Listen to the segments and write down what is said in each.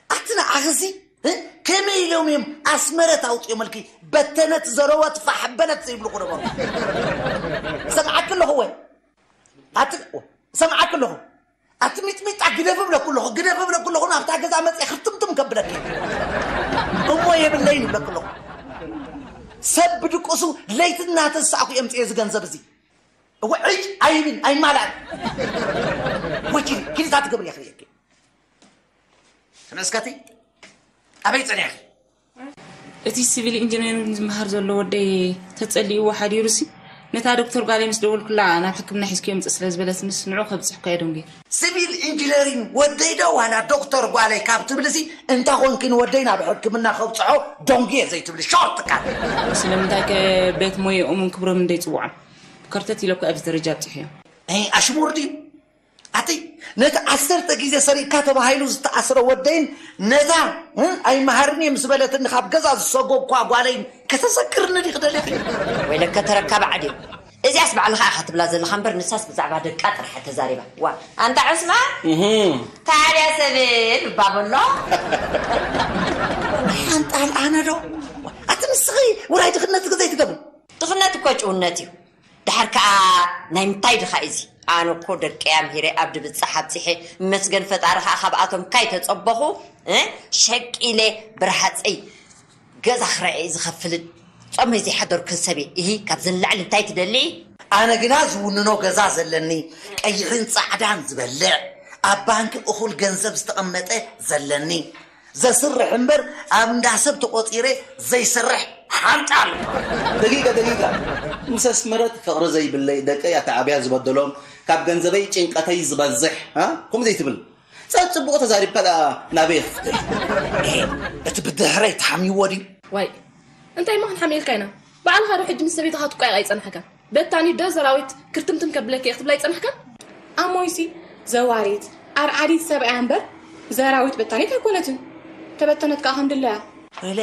ኣቲ ንዓኽሲ ከመይ ኢሎም እዮም ኣስመረት ኣውፅኦምልኪ? በተነት ዘረወት ፋሕ በለት ዘይብልኹ ነበሩ። ሰምዓኪ ኣለኹ ወይ ኣቲ ሰምዓኪ ኣለኹ። ኣቲ ሚጥሚጣ ግደፍ እብለኩ ኣለኹ፣ ግደፍ እብለኩ ኣለኹ። ናብታ ገዛ መፅየ ክርትምትም ከብለኪ እሞ የብለይን እብለኩ ኣለኹ። ሰብ ብድቁሱ ለይቲ እናተሳእኩ የምፅየ እዚ ገንዘብ እዚ። እወ ዕጭ ኣይብን ኣይማላእን። ወኪል ኪልታት ገብር የኽልየኪ። ተመስገቲ ኣበይ ጸኒሕኪ? እቲ ሲቪል ኢንጂነሪንግ ዝመሃር ዘሎ ወደይ ተጸሊእዎ ሓዲሩሲ፣ ነታ ዶክተር ጓለይ ምስ ደወልኩላ ናብ ሕክምና ሒዝክዮ ምጽእ ስለ ዝበለትንስ ንዑ ከብጽሕኳ እየ ደንጉየ። ሲቪል ኢንጂነሪንግ ወደይ ዶ ዋላ ዶክተር ጓለይ ካብ ትብልሲ፣ እንታ ኾንኪ ንወደይ ናብ ሕክምና ከብጽሖ ደንጉየ ዘይትብሊ ሾርት ካት። ስለምንታይ ከ ቤት ሞየኦምን ክብሮምን ደይጽውዖም? ከርተት ኢለ እኮ ኣብዚ ደረጃ ኣብጺሐዮ። ኣይ ኣሽሙር ድዩ? ኣቲ ነቲ ዓሰርተ ግዜ ሰሪቕካ ተባሂሉ ዝተኣስረ ወደይን ነታ እ ኣይመሃርን እየ ምስ በለትኒ ካብ ገዛ ዝሰጎግኳ ጓለይን ከተዘክርኒ ዲኺ ደሊኺ? ወይለከ ተረካቢ ዓድዮ። እዚኣስ ባዕልኻ ኢኻ ትብላ ዘለኻ እምበር ንሳስ ብዛዕባ ደቃ ጥራሕ ተዛሪባ። ዋ ኣንታ ዕስማ እህ ታዲያ ሰብል ባበሎ ሓንጣል ኣነ ዶ ኣቲ ንስኺ ውራይ ድኽነት ግዘይ ትገብሪ ድኽነት እኮ ጭውነት እዩ። ድሓር ከኣ ናይ ምንታይ ድኻ እዚ? ኣነ እኮ ደቀይ ኣምሂረ ኣብ ድብጻሕ ኣብጺሐ፣ መስገን ፈጣሪ ከኣ ካብኣቶም ካይተጸበኹ እ ሸቂለ ብርሃጸይ ገዛ ክራይ ዝኸፍልን ጾመይ ዘይሓደርኩን ሰብ እየ። እሂ ካብዚ ንላዕሊ እንታይ ትደሊ? ኣነ ግና ዝውንኖ ገዛ ዘለኒ፣ ቀይሕን ጻዕዳን ዝበልዕ፣ ኣብ ባንኪ እኹል ገንዘብ ዝተቐመጠ ዘለኒ፣ ዘስርሕ እምበር ኣብ እንዳ ሰብ ተቖጺረ ዘይሰርሕ ሓንጣል። ደቂቀ ደቂቀ ምስ ኣስመረት ፍቕሪ ዘይብለይ ደቀይ ኣተዓብያ ዝበደሎም ካብ ገንዘበይ ጭንቀተይ ዝበዝሕ እ ከምኡ ዘይትብል ጸብ ጽቡቕ ተዛሪብካ ደኣ ናበይ ክፍትሕ? እቲ ብድሕረይ ተሓሚዎ ድዩ? ዋይ እንታይ እሞ ክንሓምየልካ ኢና ባዕልኻ ዶ ሕጂ ምስ ሰበይትኻ ትቋየቕ ኣይጸናሕካን በታኒ ዶ ዘራዊት ክርትምትም ከብለኪ እየ ክትብላ ኣይጸናሕካን ኣሞይሲ ዘዋሪት ኣርዓዲት ሰብኣያ እምበር ዘራዊት በታኒት ኣይኮነትን ተበተነት ከኣ ከም ድላያ ወይለ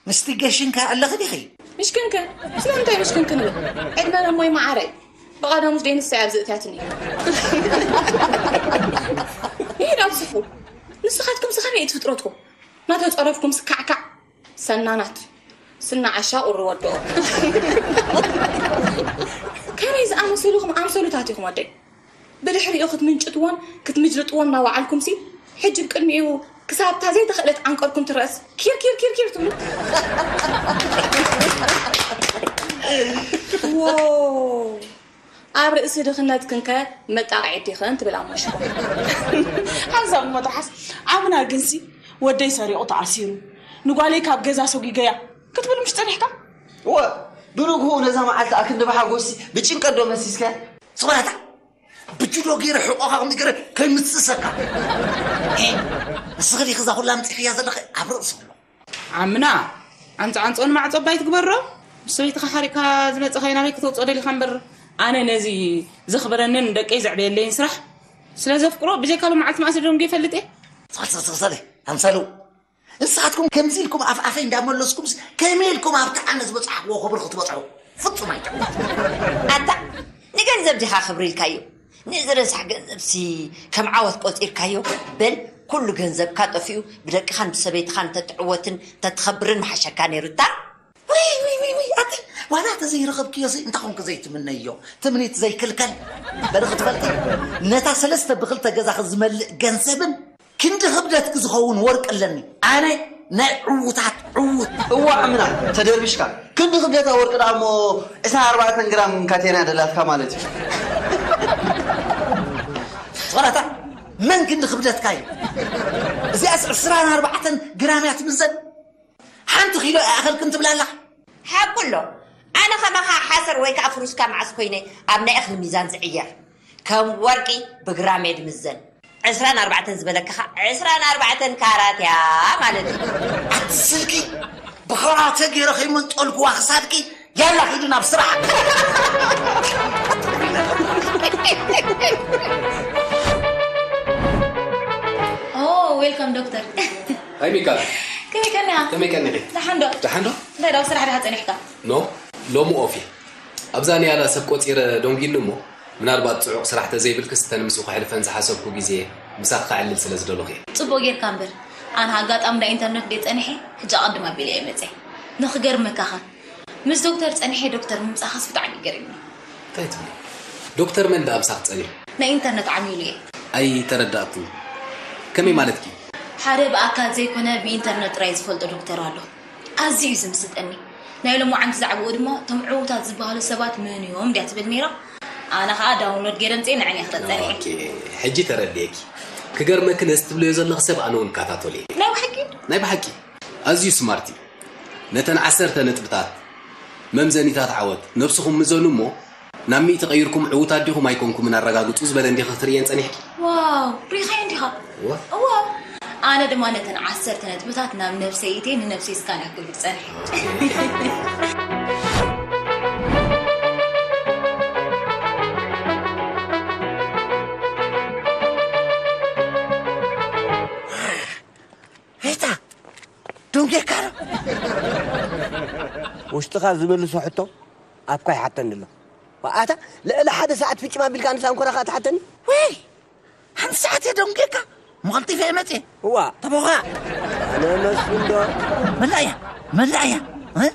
ምስቲ ገሽንካ ኣለኺ ዲኺ ምሽክንክን ስለምንታይ ምሽክንክን እብል ዕድመ ነሞይ መዓረይ ብቐደሙስ ደይ ንሳ እያ ኣብዚ እትያትኒ ይሂድ ኣብስፉ ንስኻትኩም ስኸመይ እቲ ፍጥረትኩም ናተጸረፍኩም ስካዕካዕ ሰናናት ስና ዓሻ ቁሪ ወድኦ ከመይ ዝኣመሰሉኹም ኣምሰሉታት ኢኹም ወደይ ብድሕሪኡ ክትምንጭጥዎን ክትምጅልጥዎን እናወዓልኩምሲ ሕጂ ብቅድሚኡ ክሳብ እታ ዘይተኽእለት ዓንቀርኩም ትረእስ ኪር ኪር ኪር ኪር ትብሉ ዎ ኣብ ርእሲ ድኽነትክን ከ መጣቕዒት ዲኽን ትብል ኣሞሽኮ። ሓንሳብ እሞ ትሓስ ዓምና ግንሲ ወደይ ሰሪቑ ተኣሲሩ ንጓለይ ካብ ገዛ ሰጒገያ ክትብል ምሽ ጸኒሕካ? እወ ብንግህኡ ነዛ መዓልቲ ኣክንዲ ብሓጎስሲ ብጭንቀት ዶ መሲስካያ? ዝኾነ እታ ብጁዶ ገይረ ሕቖኻ ከምዚ ገይረ ከይምስሰካ። ንስኺ ዲኺ እዛ ኩላ ኣምጺኽያ ዘለኺ ኣብ ርእሲ ኣሎ። ዓምና ዓንጾ ዓንጾ ንማዕጾ እባ ኣይትግበሮ ምስ ሰበይትኻ ሓሪቕካ ዝመጸኻዮ ናበይ ከተውጽኦ ደሊኻ እምበር ኣነ ነዚ ዘኽብረንን ንደቀይ ዘዕበየለይን ስራሕ ስለ ዘፍቅሮ ብጀካ ሎምዓልቲ መኣስ ደንጉየ ይፈልጥ እየ። ስኽስኽስኽሰለ ኣምሳሉ ንስኻትኩም ከምዚ ኢልኩም ኣፍ ኣፈይ እንዳመለስኩምስ ከመይ ኢልኩም ኣብቲ ኣነ ዝበጻሕክዎ ክብሪ ክትበጽሑ ፍጹም ኣይትዕወት። ኣታ ንገንዘብ ዲኻ ክብሪ ኢልካዮ ንዝረሳሕ ገንዘብሲ ከም ዓወት ቆጺርካዮ በል ኩሉ ገንዘብካ ጠፊኡ ብደቅኻን ብሰበይትኻን እንተትዕወትን እንተትኸብርን ምሓሸካ ነይሩ እታ ውይ ውይ ውይ ውይ ኣቲ ዋላ ተዘይረኸብክዮሲ እንታኾንክ ዘይትምነዮ ትምኒት ዘይክልከል በል ክትፈልጢ ነታ ሰለስተ ብክልተ ገዛኺ ዝመልእ ገንዘብን ክንዲ ክብደትኪ ዝኸውን ወርቂ ኣለኒ ኣነ ናይ ዕዉታት ዕዉት። እዋእ ምና ተደርቢሽካ ክንዲ ክብደታ ወርቂ ደኣ እሞ ዕስራን ኣርባዕተን ግራም ካቴና ደላትካ ማለት እዩ። ዝኾነ እታ መን ክንዲ ክብደትካ እዩ? እዚኣስ ዕስራን ኣርባዕተን ግራም እያ ትምዘን። ሓንቲ ኪሎ ይኣኸልክን ትብላ ኣላ። ሓቁ ኣሎ። ኣነ ከማኻ ሓሰር ወይ ከኣ ፍሩስካ መዓስ ኮይነ ኣብ ናይ እኽሊ ሚዛን ዝዕየር። ከም ወርቂ ብግራም እየ ድምዘን። ዕስራን ኣርባዕተን ዝበለካ ኸኣ ዕስራን ኣርባዕተን ካራት እያ ማለት እዩ። ኣቲ ስልኪ ብኻራተ ገይረ ከይመንጠልኩዋ ክሳድኪ ያላ ኺዲ ናብ ስራሕ። ኦ ዌልካም ዶክተር። ሃይ ሚካል ከመይ ቀኒኻ? ከመይ ቀኒኺ? ደሓን ዶ? ደሓን ዶ? እንታይ ዶ ኣብ ስራሕ ዲኻ ጸኒሕካ? ኖ፣ ሎሚ ኦፍ እየ። ኣብዛ ንያላ ሰብ ቆጺረ ደንጒኒ እሞ፣ ምናልባት ጽዑቕ ስራሕ ተዘይብልክስ እተን ምስኡ ከሕልፈን ዝሓሰብኩ ግዜ ምሳኺ ከዕልል ስለ ዝደለኹ እየ። ጽቡቕ ጌርካ እምበር፣ ኣነ ኣጋጣሚ ናይ ኢንተርነት ደይ ጸኒሐ፣ ሕጂ ኣቐድም ኣቢለ እየ መጸ። ንኽገርመካኸ፣ ምስ ዶክተር ጸኒሐ ዶክተር ምምጻኻስ ብጣዕሚ ገሪምኒ። እንታይ ትብሊ? ዶክተር መን ደኣ ምሳኽ ጸኒሑ? ናይ ኢንተርነት ዓሚሉ እየ። ኣይተረዳእኩን። ከመይ ማለትኪ? ሓደ ብኣካል ዘይኮነ ብኢንተርነት ጥራይ ዝፈልጦ ዶክተር ኣሎ። ኣዝዩ እዩ ዝምስጠኒ። ናይ ሎማዓንቲ ዛዕባኡ ድማ፣ እቶም ዕዉታት ዝበሃሉ ሰባት መን እዮም ድያ ትብል ነይራ? ኣነ ኸኣ ዳውንሎድ ገይረ ኣምጺኤ ንዓይ እየ ክረድ ጸኒሐ። ኦኬ፣ ሕጂ ተረዲኤኪ። ክገርመኪ፣ ነዚ ትብልዮ ዘለኺ ሰብ ኣነ እውን እከታተሎ እየ። ናይ ብሓቂ? ናይ ብሓቂ። ኣዝዩ ስማርት እዩ። ነተን ዓሰርተ ነጥብታት፣ መምዘኒታት ዓወት፣ ነብስኹም ምዘኑ እሞ፣ ናብ ሚእቲ ቀይርኩም ዕዉታት ዲኹም ኣይኮንኩምን ኣረጋግጹ ዝበለ እንዲኺ ክትርእየን ጸኒሕኪ? ዋው፣ ሪኻዮ እንዲኻ? እወ። እወ። ኣነ ድማ ነተን ዓሰርተ ነጥብታት ናብ ነብሰይ እትየ ንነብሰይ ስካን ኣክብል ጸኒሐ። ሪታ፣ ደንጌካ ዶ? ውሽጥኻ ዝምልሶ ሕቶ ኣፍካ ይሓተኒ ኣሎ። ኣታ ልዕሊ ሓደ ሰዓት ፍጭም ኣቢልካ ንሳንኮራ ከኣ ትሓተኒ? ወይ፣ ሓንቲ ሰዓት እየ ደንጌካ። መቐልጢፈ እየ መጽየ። እዋ። ተቦኻ። ኣነ መስፍን ዶ? መላእያ፣ መላእያ። እ?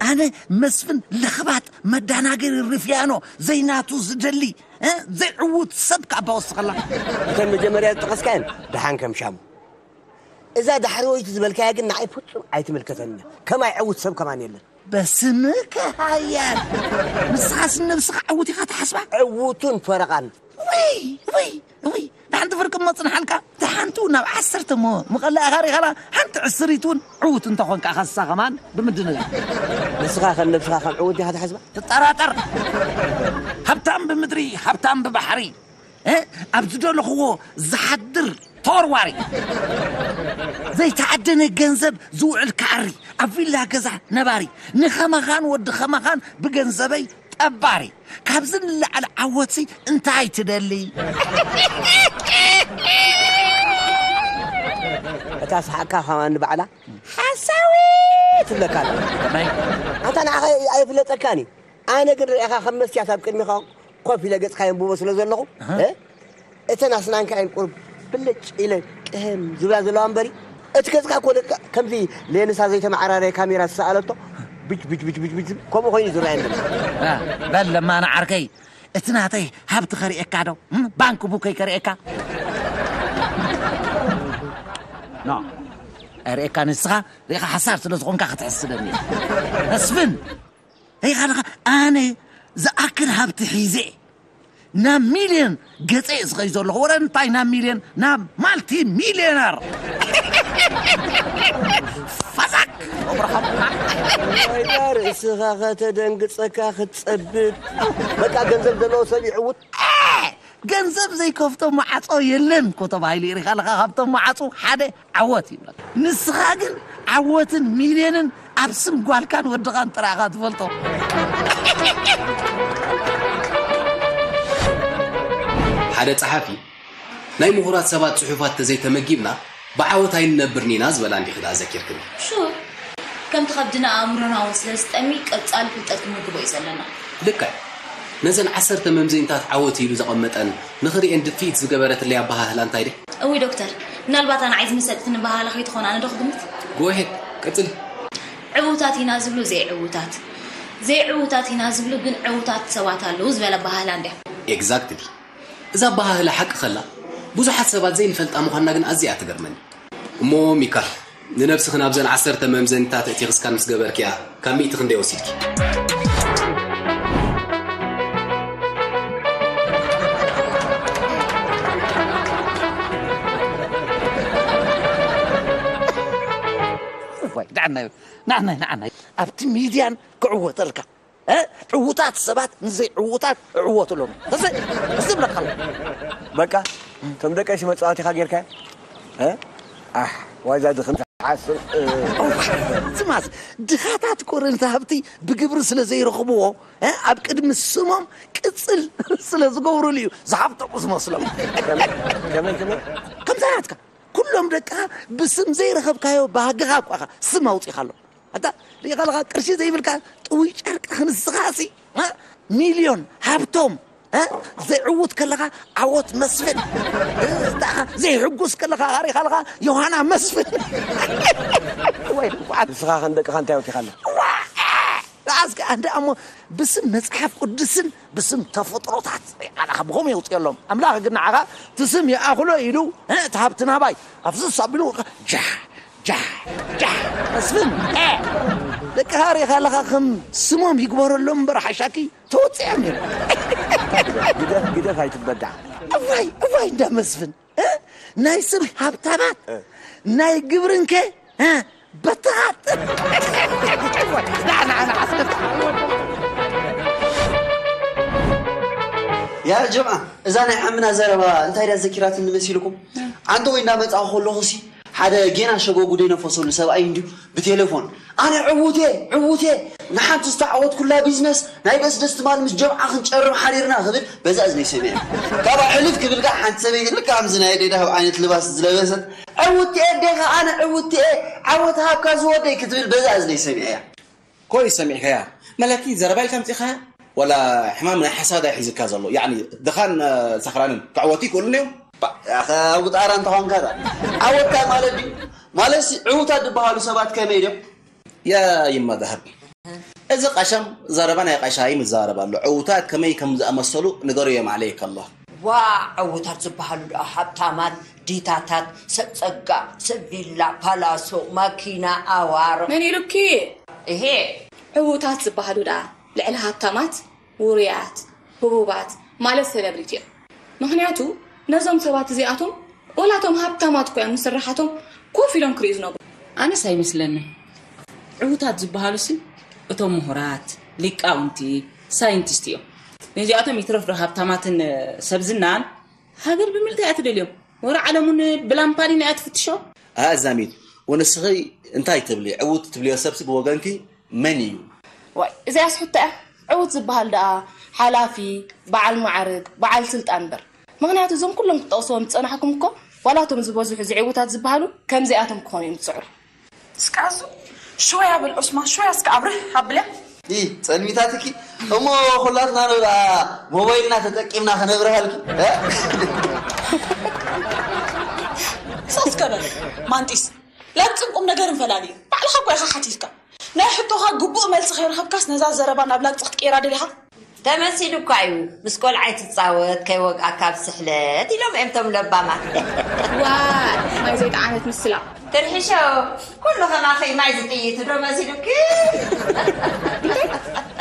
ኣነ መስፍን ለኽባጥ መዳናገሪ ርፍያኖ ዘይናቱ ዝደሊ፣ እ? ዘይዕዉት ሰብ ከኣ ባወስኸላ። እተን መጀመርያ ዝጠቐስካየን ደሓን ከም ሻሙ። እዛ ዳሕረወይቲ ዝበልካያ ግን ንዓይ ፍጹም ኣይትምልከተንን እያ። ከማይ ዕዉት ሰብ ከማን የለን። በስምከ ሃያል። ንስኻስ ንነብስኻ ዕዉት ኢኻ ትሓስባ? ዕዉቱን ፈረቓን። ውይ፣ ውይ፣ ውይ። ንሓንቲ ፍርቂ እሞ ጽንሓልካ፣ እታ ሓንቲ እውን ናብ ዓሰርተ እሞ ምቐላእኻ ሪኻላ፣ ሓንቲ ዕስሪት እውን ዕዉት እንተኾንካ ኸሳ ከማን ብምድንጋር። ንስኻ ከም ነብስኻ ከም ዕዉት ዲኻ ትሓስባ? ትጠራጠር። ሃብታም ብምድሪ፣ ሃብታም ብባሕሪ። እ? ኣብ ዝደለኽዎ ዝሓድር ተወርዋሪ። ዘይተዓደነ ገንዘብ ዝውዕል ካዕሪ፣ ኣብ ቪላ ገዛ ነባሪ። ንኸማኻን ወዲ ኸማኻን ብገንዘበይ ጠባሪ። ካብዚ ንላዕሊ ዓወትሲ እንታይ ትደሊ? እታ ሰሓቕካ ከማን ንባዕላ ሓሳዊ ትብለካ ኣላ። ከመይ? ኣንታ ንዓኻ ኣይፍለጠካን እዩ። ኣነ ግን ርኢኻ ከም መስትያት ኣብ ቅድሚኻ ኮፍ ኢለ ገጽካ የንብቦ ስለ ዘለኹ፣ ኣሃ። እ? እተን ኣስናንካ እየን ቁሩብ ብልጭ ኢለ ቅህም ዝብላ ዘለዋ እምበሪ፣ እቲ ገጽካ እኮ ደቃ ከምዚ ሌንሳ ዘይተመዓራረየ ካሜራ ዝሰኣለቶ ብጅ ብጅ ብጅ ብጅ ብጅ ከምኡ ኮይኑ ዝረኣየኒ ዘሎ። እ፣ በል ለማኒ ዓርከይ፣ እቲ ናተይ ሃብቲ ከርእየካ ዶ? እም? ባንክ ቡከይ ከርእየካ? ኖ። ኣይርእየካ ንስኻ ርኢኻ ሓሳር ስለ ዝኾንካ ክትሕስደኒ። መስፍን! ሪኢኻ ኣለኻ፣ ኣነ ዝኣክል ሃብቲ ሒዘ ናብ ሚልዮን ገጸ እየ ዝኸይድ ዘለኹ። ወረ እንታይ ናብ ሚልዮን፣ ናብ ማልቲ ሚልዮነር። ፈዛክ! እብርሃም። ወይዳ ርእስኻ ከተደንግጸካ ክትጸብጥ። በቃ ገንዘብ ዘለዎ ሰብ ይዕውት። እ! ገንዘብ ዘይከፍቶ ማዕጾ የለን እኮ ተባሂሉ እዩ። ሪኢኻ ኣለኻ፣ ካብቶም ማዕጾ ሓደ ዓወት ይብለካ። ንስኻ ግን ዓወትን ሚልዮንን ኣብ ስም ጓልካን ወድኻን ጥራኻ ትፈልጦ። ሓደ ጸሓፊ፣ ናይ ምሁራት ሰባት ጽሑፋት ተዘይተመጊብና ብዓወት ኣይንነብርን ኢና ዝበላ እንዲኺ ደኣ ዘኪርክኒ። ሹር። ከምቲ ከብድና ኣእምሮና እውን ስለ ዝጠሚ ቀጻሊ ፍልጠት ክንምግቦ እዩ ዘለና። ልክዕ። ነዘን ዓሰርተ መምዘኒታት ዓወት ኢሉ ዘቐመጠን ንኽርእየን ድፍኢት ዝገበረትለይ ኣበሃህላ እንታይ ድያ? እውይ ዶክተር፣ ምናልባት ኣነ ዓይዚ መሰጥትኒ በሃላ ከይትኾን ኣነ ዶ ክግምት? Go ahead፣ ቀጽሊ። ዕዉታት ኢና ዝብሉ ዘይዕዉታት፣ ዘይዕዉታት ኢና ዝብሉ ግን ዕዉታት ሰባት ኣለዉ ዝበለ ኣበሃህላ እንድያ። Exactly። እዛ ኣበሃህላ ሓቂ ከላ ብዙሓት ሰባት ዘይንፈልጣ ምዃንና ግን ኣዝያ እያ ትገርመኒ። እሞ ሚካል፣ ንነብስኺ ናብዘን ዓሰርተ መምዘኒታት እቲ ክስካን ምስ ገበርኪያ፣ ካብ ሚእቲ ክንደይ ወሲድኪ? ወይ፣ ንዓናይ፣ ንዓናይ፣ ንዓናይ። ኣብቲ ሚድያን ክዕወተልካ። እ? ዕዉታት ሰባት ንዘይዕዉታት እዕወትሎም። እዚ፣ እዚ እብለካ ኣለኹ። በቃ፣ ከም ደቀይሲ መጻወቲኻ ጌርካዮ? እ? ኣሕ፣ ዋይዛ ድኽም ትሓስብ፣ እ። እዋይ፣ ዝማስ፣ ድኻታት እኮ ነቲ ሃብቲ ብግብሪ ስለ ዘይረኽብዎ፣ እ? ኣብ ቅድሚ ስሞም ቅጽል ስለ ዝገብሩሉ እዩ ዝሃብተሙ ዝመስሎም። ከመይ፣ ከመይ፣ ከመይ? ከምዛ ናትካ። ኩሎም ደቅኻ ብስም ዘይረኸብካዮ ባህግኻ እኳ ኢኻ ስም ኣውጺእካሎም። ኣታ ርኢኻ ኣለኻ፣ ቅርሺ ዘይብልካ ጥውይ ጨርቂ ክንስኻሲ፣ እ? ሚልዮን ሃብቶም እ? ዘይዕውት ከለኻ ዓወት መስፍን። እ? ደኣ ዘይሕጉስ ከለኻ ሪኻ ኣለኻ ዮሃና መስፍን። ወይ ልቋት። ንስኻ ኸን ደቅኻ እንታይ ወኪኻለ? ዋ! ደኣ እስከ ኣንዳ እሞ ብስም መጽሓፍ ቅዱስን ብስም ተፈጥሮታት ሪኻ ኣለኻ ብኸምኡ የውፅየሎም። ኣምላኽ ግን ንዓኻ እቲ ስም ይኣኽሎ ኢሉ፣ እ? እቲ ሃብቲ ናባይ ኣፍስስ ኣቢሉ ጃ፣ ጃ፣ ጃ። መስፍን፣ እ? ደቅኻ ሪኻ ኣለኻ ከም ስሞም ይግበረሎም እምበር ሓሻኪ ተወፂኦም እዮም። ግደፍ፣ ግደፍ ኣይትበዳዕ። እዋይ፣ እዋይ፣ እንዳ መስፍን፣ እ? ናይ ስም ሃብታማት፣ እ። ናይ ግብርንከ፣ እ? በተኻት። እዋይ፣ ንዓ፣ ንዓ፣ ንዓ፣ ኣስከፍታ። ያ ጀምዓ፣ እዛ ናይ ዓምና ዘረባ እንታይ ድያ ዘኪራትኒ መሲልኩም? ዓንተ ወይ እንዳመጻኹ ከለኹ ሲ ሓደ ጌና ሸጎጉ ዘይነፈሰሉ ሰብኣይ እንድዩ ብቴሌፎን፣ "ኣነ ዕዉት እየ፣ ዕዉት እየ፣ ንሓንቲ ዝተዓወትኩላ ቢዝነስ ናይ በስደስ ትማል ምስ ጀምዓ ክንጨርም ሓዲርና" ክብል በዛ እዝነይ ሰሚዐ። ካብኣ ሕልፍ ክብል ከኣ ሓንቲ ሰበይቲ ልክዕ ከምዚ ናይ ኣደይ ዳህብ ዓይነት ልባስ ዝለበሰት፣ "ዕውት እየ ኣዴኻ፣ ኣነ ዕውት እየ፣ ዓወት ሃብካ ዝወደይ" ክትብል በዛ እዝነይ ሰሚዐያ። ኮይ ሰሚዕካያ? መለኪ ዘረባ ኢልካ ኣምጺኻያ? ወላ ሕማም ናይ ሓሳድ እዩ ሒዝካ ዘሎ? ያዕኒ ድኻን፣ እ፣ ሰኽራንን ክዕወቱ ይክእሉን እዮም? ባ፣ ያኸ ውጣራ እንተኾንካ ዳ? ዓወት እንታይ ማለት ድዩ? ማለትሲ ዕዉታት ዝበሃሉ ሰባት ከመይ ድዮም? ያ ይመዛህብ። እዚ ቀሸም ዘረባ ናይ ቀሻይም ይዛረብ ኣሎ። ዕዉታት ከመይ ከም ዝኣመሰሉ ንገርዮም ዓለይከ ኣላህ። ዋ፣ ዕዉታት ዝበሃሉ ደኣ ሃብታማት፣ ዲታታት፣ ሰብ ጸጋ፣ ሰብ ቪላ፣ ፓላሶ፣ ማኪና፣ ኣዋር። መን ኢሉኪ? እሄ። ዕዉታት ዝበሃሉ ደኣ ልዕሊ ሃብታማት፣ ውሩያት፣ ህቡባት፣ ማለት ሰለብሪቲ እዮም። ምኽንያቱ ነዞም ሰባት እዚኣቶም ወላቶም ሃብታማት እኮ እዮም፣ ንስራሓቶም ኮፍ ኢሎም ክርእዩ ዝነብሩ። ኣነስ ኣይመስለንን። ዕዉታት ዝበሃሉሲ እቶም ምሁራት፣ ሊቃውንቲ፣ ሳይንቲስት እዮም። ነዚኣቶም ይትረፍ ዶ ሃብታማትን ሰብ ዝናን ሃገር ብምልቲ እያ ትደልዮም። ወረ ዓለሙን ብላምፓዲን እያ ትፍትሾ። ኣዛሚት፣ ወንስኺ እንታይ ትብሊ? ዕዉት ትብልዮ ሰብሲ ብወገንኪ መን እዩ? ዋይ፣ እዚኣስ ሕቶ እያ። ዕዉት ዝበሃል ደኣ ሓላፊ፣ በዓል ማዕርግ፣ በዓል ስልጣን እምበር። ምኽንያቱ እዞም ኩሎም ክትጠቕስዎም ዝጸናሕኩም እኮ ዋላ እቶም ዝበዝሑ ዝዕውታት ዝበሃሉ ከምዚኣቶም ክኾኑ እዮም ዝጽዕሩ። እስከ ኣዙ ሽወያ በል ዑስማን፣ ሽወያ እስከ ኣብርህ ኣብልያ። ኢ፣ ጸልሚታትኪ እሞ ኩላትና ንብኣ ሞባይልና ተጠቂምና ክነብርሃልኪ፣ እ? ሰስከ በል ማንጢስ፣ ላግጽን ቁም ነገርን ፈላሊ። ባዕልኻ እኮ ኢኻ ሓቲትካ። ናይ ሕቶኻ ግቡእ መልሲ ከይረኸብካስ ነዛ ዘረባ ናብ ላግጺ ክትቀይራ ደሊኻ? ተመሲሉ እኳ እዩ፣ ምስ ቆልዓ ኣይትጻወት ከይወግኣካ ኣብ ስሕለት ኢሎም እዮም እቶም ለባማት። ዋ፣ ማይ ዘይጠዓመት ምስላ። ትርሒሾ፣ ኩሉ ከማኺ ማይ ዝጥይት ዶ መሲሉኪ?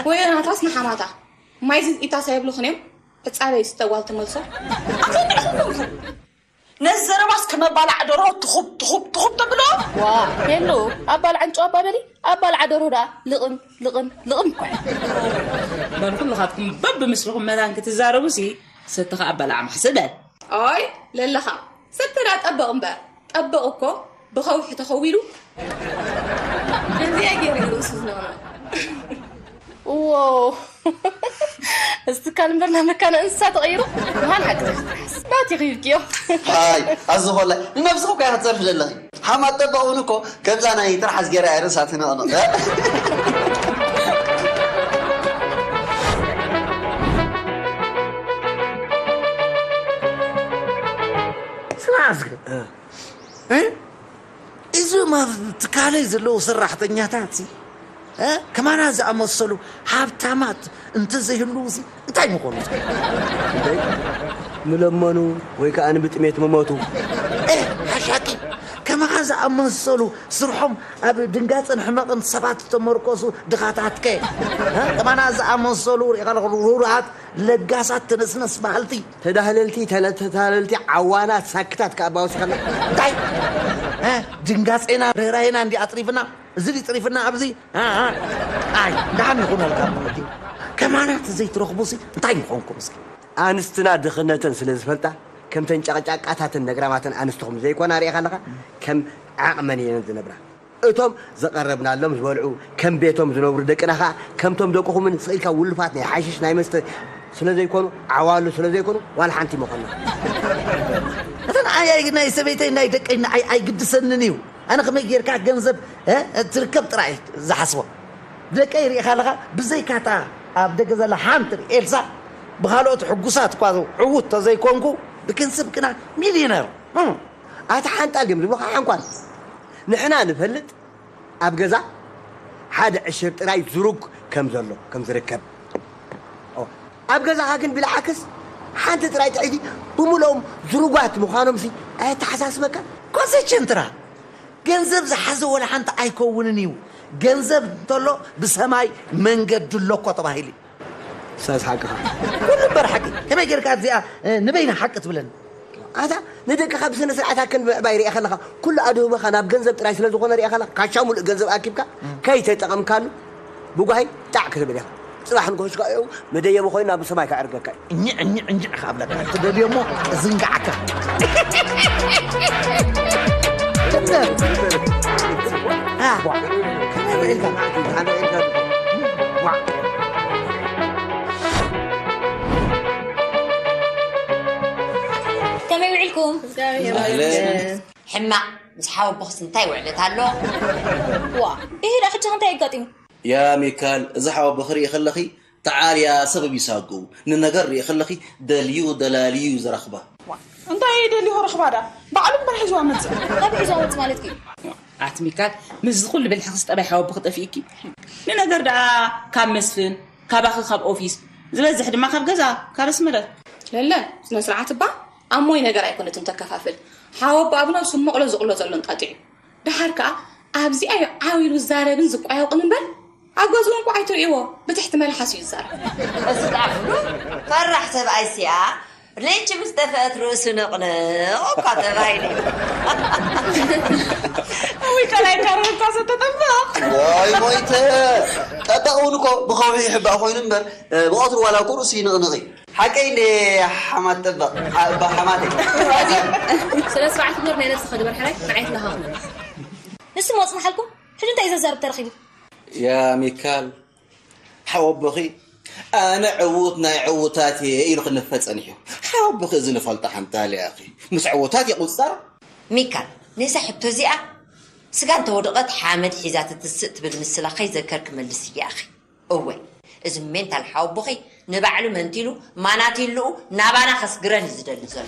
ወይ ናታስ ንሓማታ ማይ ዝጥይታ ሳይብሉኽን እዮም። ሕጻበይ ስተዋል ትመልሶ። ኣታ ንዕኹም ነዚ ዘረባስ ከመባላዕ ደርሆ ትኹብ ትኹብ ትኹብ ተብሎ። ዋ፣ ሄሉ፣ ኣባል ዓንጮ ኣባበሊ፣ ኣባል ዓደርሆ ደኣ ልቕም ልቕም ልቕም እኮ። በል ኩልኻትኩም በብምስልኹም መታን ክትዛረቡሲ፣ ሰቲ ኸኣ ኣባላዕ ማሕስእ በል። ኦይ ለለኻ፣ ሰቲ ደኣ ጠበቕ እምበር፣ ጠበቕ እኮ ብኸውሒ ተኸዊሉ። ከምዚኣ ገይሩ እዩ ርእሱ ዝነቕሎ። ዎ። እዚ ትካል እምበር ናብ መካነ እንስሳ ተቐይሩ። መሃን ሓቂ ዘይትትሓስ ናት ይኽይብክዮ። ሃይ፣ ኣዚ ኾላይ ንነብስኺ እኮ ኢኻ ትጸርፊ ዘለኺ። ሓማት ጠበቕ እውን እኮ ከምዛ ናይ ትርሓስ ገይራ እያ ርእሳ ትንቕንቕ። ስማ እስኪ። እ? እዞም ኣብ ትካለይ ዘለዉ ሰራሕተኛታት ሲ፣ እ? ከማና ዝኣመሰሉ ሃብታማት እንተዘይህልዉ ሲ እንታይ ምኾኑ? እንታይ? ምለመኑ ወይ ከኣ ንብጥሜት ምሞቱ። እ፣ ሓሻኪ፣ ከማኻ ዝኣመሰሉ ስርሖም ኣብ ድንጋጽን ሕመቕን ሰባት ዝተመርኮሱ ድኻታትከ? እ? ከማና ዝኣመሰሉ ርኢኻ ኣለኹ ርሁራት ለጋሳት ተነስነስ በሃልቲ። ተዳህለልቲ፣ ተለ-፣ ተታለልቲ፣ ዓዋናት፣ ሳክታት ከኣ ኣባውሲ ከላ። እንታይ? እ? ድንጋጼና፣ ርህራሄና እንዲ ኣጥሪፍና፣ እዚ ድዩ ጥሪፍና ኣብዚ? እ፣ እ። ኣይ፣ ደሓን ይኹነልካ ማለት እዩ። ከማናት ዘይትረኽቡሲ እንታይ ምኾንኩም እስኪ? ኣንስትና ድኽነተን ስለ ዝፈልጣ፣ ከምተን ጨቕጫቃታትን ነግራማትን ኣንስትኹም ዘይኮና ርኢኻ ኣለኻ፣ ከም ዓቕመን እየን ዝነብራ። እቶም ዘቐረብናሎም ዝበልዑ፣ ከም ቤቶም ዝነብሩ ደቅና ኸኣ፣ ከምቶም ደቅኹምን ስቕ ኢልካ ውሉፋት ናይ ሓሽሽ ናይ መስተ ስለ ዘይኮኑ፣ ዓዋሉ ስለ ዘይኮኑ፣ ዋላ ሓንቲ ይመኾና። እተን ኣይ፣ ኣይ፣ ናይ ሰበይተይ፣ ናይ ደቀይ ንዓይ ኣይግድሰንን እዩ። ኣነ ከመይ ጌርካ ገንዘብ፣ እ፣ ትርከብ ጥራይ ዝሓስቦ። ደቀይ ርኢኻ ኣለኻ፣ ብዘይካታ ኣብ ደገ ዘላ ሓንቲ ኤልሳ፣ ብኻልኦት ሕጉሳት እኳ ዕዉት ተዘይኮንኩ፣ ብገንዘብ ግና ሚልዮነር። እም። ኣታ ሓንጣል ድዮም ዝብሉኻ ሓንኳል? ንሕና ንፈልጥ ኣብ ገዛ ሓደ ዕሽር ጥራይ ዝሩግ ከም ዘሎ፣ ከም ዝርከብ። ኦ፣ ኣብ ገዛኻ ግን ብልዓክስ ሓንቲ ጥራይ ጥዕይቲ ብምልኦም ዝሩጓት ምዃኖምሲ ኣየተሓሳስበካ? ኮሰችን ጥራ። ገንዘብ ዝሓዘ ወላ ሓንቲ ኣይከውንን እዩ። ገንዘብ እንተሎ ብሰማይ መንገዲ ኣሎ እኮ ተባሂሉ እዩ። ሳስ ሓቅኻ። ኩሉ እምበር ሓቂ። ከመይ ጌርካ እዚኣ፣ እ፣ ንበይና ሓቂ ትብለኒ? ኣታ ንደቅኻ ብስነ ስርዓት ኣክን ምዕባይ ሪኣ ከለኻ፣ ኩሉ ኣድህቦኻ ናብ ገንዘብ ጥራይ ስለ ዝኾነ ሪኣ ከለኻ፣ ካሻ ሙሉእ ገንዘብ ኣኪብካ ከይተጠቐምካሉ ብጓሂ ጣዕ ክትብል ኢኻ። ጽባሕ ንግሆ ሽካዮ መደየቢ ኮይኑ ናብ ሰማይ ከዕርገካ እዩ። እኝዕ፣ እኝዕ፣ እኝዕ ካብ ለካ ትደልዮ እሞ እዝንጋዓካ። ትብለ። አ፣ ከመይ ውዒልካ? ከመይ ውዒልኩም? ኣህለን። ሕማቕ፣ ምስ ሓወቦኽስ እንታይ ውዕለት ኣሎ? ዋ፣ ይሄ ደኣ ሕጂ እንታይ ኣጋጢሙ? ያ ሚካል፣ እዚ ሓወቦኺ ርኢ ከለኺ ተዓልያ ሰበብ ይሳጉ። ንነገር ርኢ ከለኺ ደልዩ ደላልዩ እዩ ዝረኽባ። ዋ፣ እንታይ እዩ ደልዩ ክረኽባ ደኣ? ባዕሉ እምበር ሒዝዋ መጽእ። ካብ ሒዝዋ መጽእ ማለት እዩ። ኣቲ ሚካል፣ ምስዚ ኩሉ ብልሕኽስ ጠባይ ሓወቦኺ ጠፊእኪ። ንነገር ደኣ ካብ መስፍን፣ ካባኺ ካብ ኦፊስ፣ ዝበዝሕ ድማ ካብ ገዛ፣ ካብ ኣስመረት። ለለ፣ ስነ ስርዓት እባ ኣብ ሞይ ነገር ኣይኮነትን ተከፋፍል። ሓወቦ ኣብ ነብሱ መቕሎ ዝቕሎ ዘሎ እንጣጢዑ። ደሓር ከኣ ኣብዚኣ እዩ ዓው ኢሉ ዝዛረብን ዝቋየቕን እምበር፣ ኣብ ገዝኡ እንኳ ኣይትርእይዎ፣ ብትሕቲ መልሓስ እዩ ዝዛረብ። እዚ ደኣ ፍሉጥ ፈራሕ ሰብኣይ ሲኣ፣ ሌንጭ ምስ ጠፍአት ርእሱ ንቕንቕ እኳ ተባሂሉ እዩ። እውይ፣ ካልኣይ ካርር እኳ ዘተጠብቕ። ዋይ ሞይተ፣ ጠበቕ እውን እኮ ብኸውሒ ይሕባእ ኮይኑ እምበር፣ ብቐትሩ ዋላ እኮ ርእሱ ይንቕንቕ እዩ። ሓቀይ እንደ ሓማት ጠበቕ፣ ኣባ ሓማተይ። ስለዚ ስነ ስርዓት ግበር፣ ናይ ነብስኻ ግበር፣ ሕራይ ንዓይ ትለኻኽመኒ። ንስም ወጽንሓልኩም፣ ሕጂ እንታይ እዩ ዘዛርብ ተረኺቡ? ያ ሚካል፣ ሓወቦኺ ኣነ ዕዉት ናይ ዕዉታት እየ ኢሉ ክንፈ ጸኒሑ። ሓወቦኺ እዚ ንፈልጦ ሓንታ ለያኺ ምስ ዕዉታት የቑጸር። ሚካል፣ ነዛ ሕቶ እዚኣ ስጋ እንተወደቐት ሓመድ ሒዛ ትትስእ ትብል ምስላ ከይዘከር ክመልስ እየ ኣኺ። እወ፣ እዚ ሜንታል ሓወቦኺ ንባዕሉ መንቲሉ ማናቲልኡ ናባና ከስግረን እዩ ዝደሊ ዘሎ።